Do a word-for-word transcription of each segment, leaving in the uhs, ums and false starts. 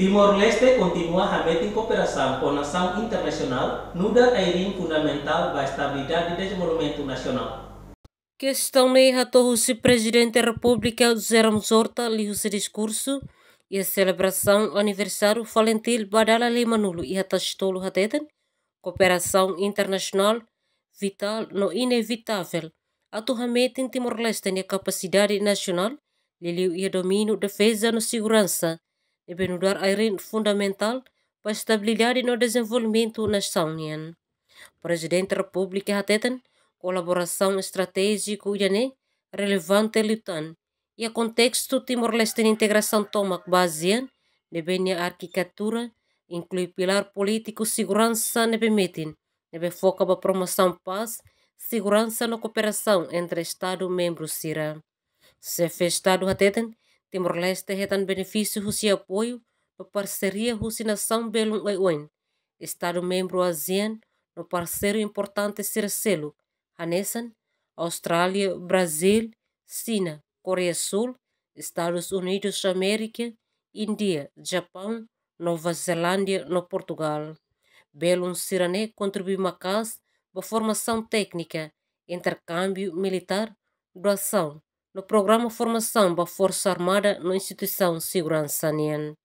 Timor-Leste kontinua hametin kooperasaun ho nasaun internasionál, nu'udar ai-riin fundamentál ba estabilidade no dezenvolvimentu nasionál. Kestaun ne'e hato'o husi Prezidente Repúblika José Ramos Horta liuhusi diskursu iha selebrasaun aniversáriu FALINTIL ba dala limanulu iha Tasitolu hateten, kooperasaun internasionál vitál no inevitavel atu hametin Timor-Leste nia kapasidade nasionál, liuliu iha domíniu defeza no seguransa, ne'ebé nu'udar ai-riin fundamentál ba estabilidade no dezenvolvimentu nasaun nian. Prezidente Repúblika hateten, kolaborasaun estratéjiku ida-ne'e relevante liután iha kontestu Timor-Leste nia integrasaun tomak ba ASEAN, ne'ebé nia arkitetura inklui pilár polítiku seguransa ne'ebé metin, ne'ebé foka ba promosaun pás, seguransa no kooperasaun entre Estadu membru sira. Xefe Estadu hateten, Timor-Leste hetan benefísiu husi apoiu no parseria husi nasaun belun oioin, Estadu membru ASEAN no parseiru importante sira seluk, hanesan Austrália, Brazíl, Xina, Koreia Súl, Estadus Unidus Amérika, Índia, Japaun, Nova Zelándia no Portugál. Belun sira-ne'e kontribui maka'as ba formasaun téknika, interkámbiu militár, doasaun no programa formasaun ba Forsa Armada no instituisaun seguransa nian.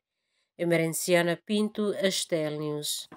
Emerenciana Pinto, STL News.